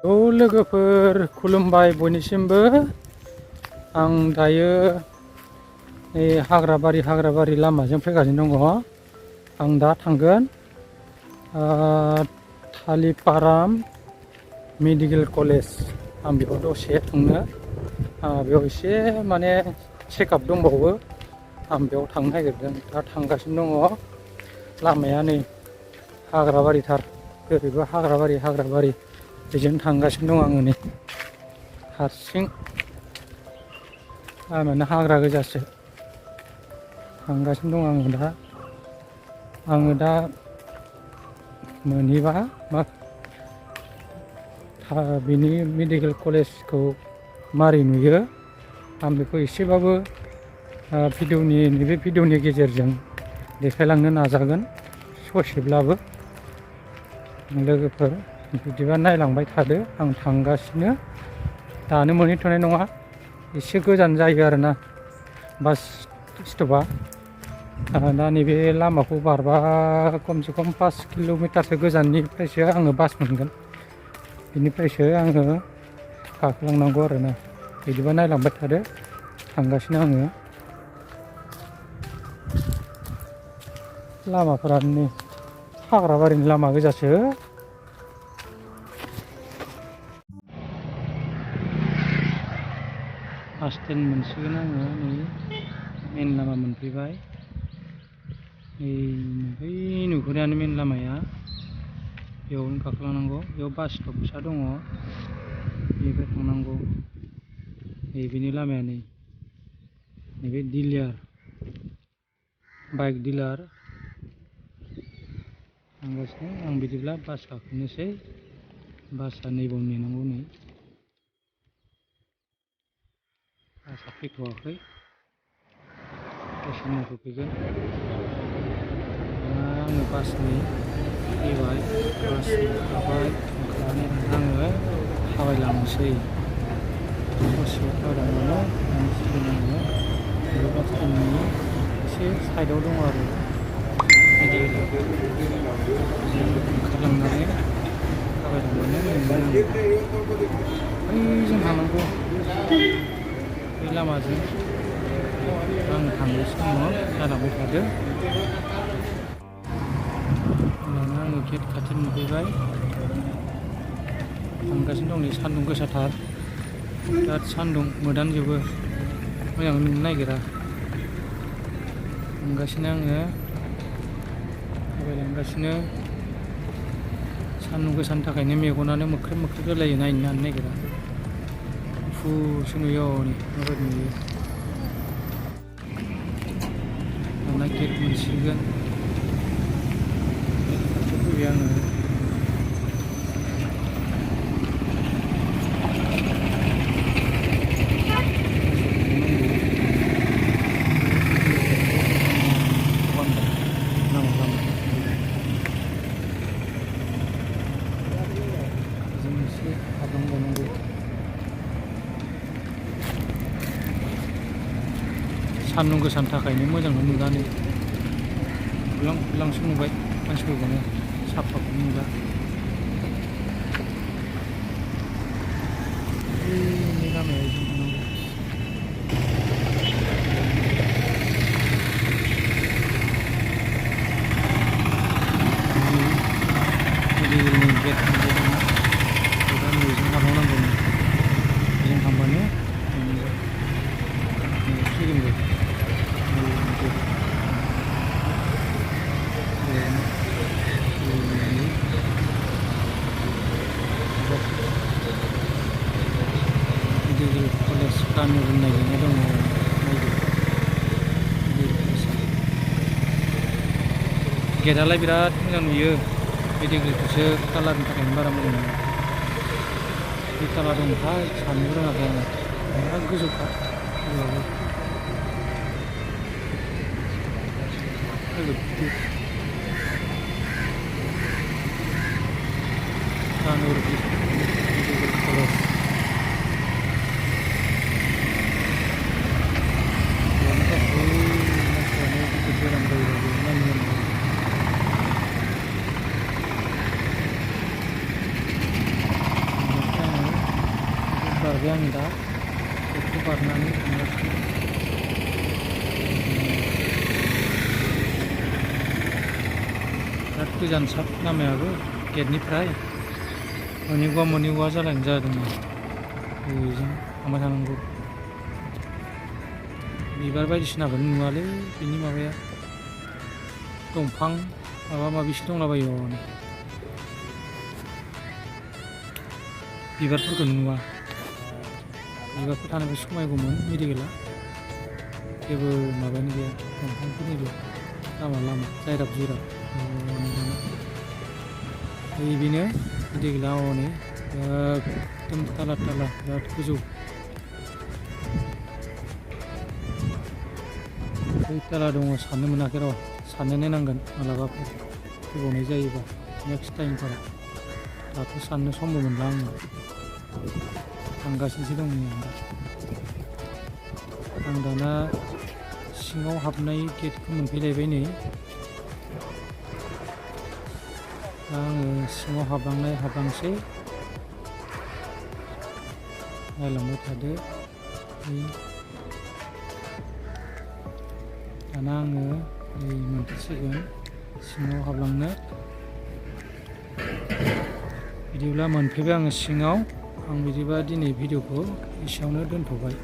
लोगोफोर खुलुमबाय बयनिसिमबो। आं दायो हाग्राबारि लामाजों फैगासिनो दङ। आं दा थांगोन थालिपाराम मेडिकेल कलेज। आं बेयाव दसे थांनो, बेयाव एसे माने चेकआप दंबावो। आं बेयाव थांनो नागिरदों, दा थांगासिनो दङ। लामाया नै हाग्राबारिथार, ओरैबो हाग्राबारि बेजों थांगासिनो दं आङो नै हारसिं। लामायानो हाग्रा गोजासो, थांगासिनो दं आङो दा मोनहैबा बिनि मेडिकेल कलेजखौ मारै नुयो आं बेखौ एसेबाबो नैबे भिडिअनि गेजेरजों देखायलांनो नाजागोन, ससेब्लाबो। लोगोफोर बिदिबा नायलांबाय थादो। आं थांगासिनो, दानो मोनहैथ'नाय नङा, एसे गोजान जायो आरोना बास स्टपआ। दा नैबे लामाखौ बारबा खमसे खम 5 किल'मिटारसो गोजाननिफ्रायसो आङो बास मोनगोन, बिनिफ्रायसो आङो गाखोलांनांगौ आरोना। बिदिबा नायलांबाय थादो, थांगासिनो आङो। लामाफोरा नै हाग्राबारिनि लामा गोजासो। बास स्टेन्ड मोनसिगोन आङो, नै मेन लामा मोनफैबाय। बै नुहुरनायानो मेन लामाया, बेयावनो गाखोलांनांगौ। बेयाव बास स्टप फिसा दङ, बेनिफ्राय थांनांगौ। बेनि लामाया नैबे दिलार, बाइक दिलार थांगासिनो आं। बिदिब्ला बास गाखोनोसै, बासआ नैबाव नेनांगौ। नै बासआ फैथ'वाखै, दसे उनाव सफैगोन। आङो बासनि फैबाय, बास ओंखारबाय, ओंखारनानै आङो थाबायलांनोसै। ससे थाबायलांनानै बे बास स्टेन्डनि एसे साइडआव दङ आरो ओंखारलांनानै थाबायलांनानै बैजों थांनांगौ, बे लामाजों आं थांगासिनो दङ। जालांबाय थादो। उनावनो आङो गेट खाथि मोनफैबाय, थांगासिनो दं। नै सान्दुं गोसाथार, बिराद सान्दुं मोदानजोबो, मोजाङै नुनो नागिरा। थांगासिनो आङो, थाबायलांगासिनो। सान्दुं गोसानि थाखायनो मेगनानो मोख्रेब जालायो, नायनो हानो नागिरा। गुफुरसो नुयो, हनै माबायदि नुयो। दाना गेट मोनसिगोन, खाथियाव फैबाय आङो। सान्दुं गोसानि थाखायनो मोजांखौ नुला, नै खुरलांसो नुबाय मानसिफोरखौनो, साफाखौनो नुला। लामाया जों थांनांगौ। गेट नैजों हाबलांनांगौ, बेजों थांबानो फैगोन। मेडिकेल कलेज कानुर होननाय लिरनाय दङ। गेटआलाय बिराद मोजां नुयो, मेडिकेलखौसो कालारनि थाखायनो बारा मोजां नुयो। बे कालार दंथाय साननो रोङाखै आङो, बिराद गोजौखा। कानुर मेडिकेल कलेज। बेराम जायोबा नायनो बारबाय आङो दा गेटखौ बारनानै थांगासिनो। बिराद गोजान साब लामायाबो गेटनिफ्राय मोनहैगवा जालायनाय जादों। ओजों थांबाय थानांगौ। बिबार बायदिसिनाबो नुवालै बिनि माबाया, दंफां माबा माबिसो दंलाबायो हनै। बिबारफोरखौ नुवा। बिबारफोर थानायबा समायगौमोन मेडिकेला। जेबो माबायानो गैया, दंफांफोरनिबो लामा जायराब जुराब। बेनो मेडिकेला हनै एकदम थाला बिराद गोजौ। खैताला दङ साननो मोनाखै र', साननो नायनांगोन मालाबाफोर फैबावनाय जायोबा नेक्स्ट टाइमफोराव। दाथ' साननो समबो मोनला आङो, थांगासिनोसो दं नै आं दा। आं दाना सिङाव हाबनाय गेटखौ मोनफैलायबाय नै। दा आङो सिङाव हाबलांसै। नायलांबाय थादो। दाना आङो नै मोनफैसिगोन सिङाव हाबलांनो। बिदिब्ला मोनफैबाय आङो सिङाव। आं बिदिबा दिनै भिडिअखौ एसेयावनो दोनथ'बाय।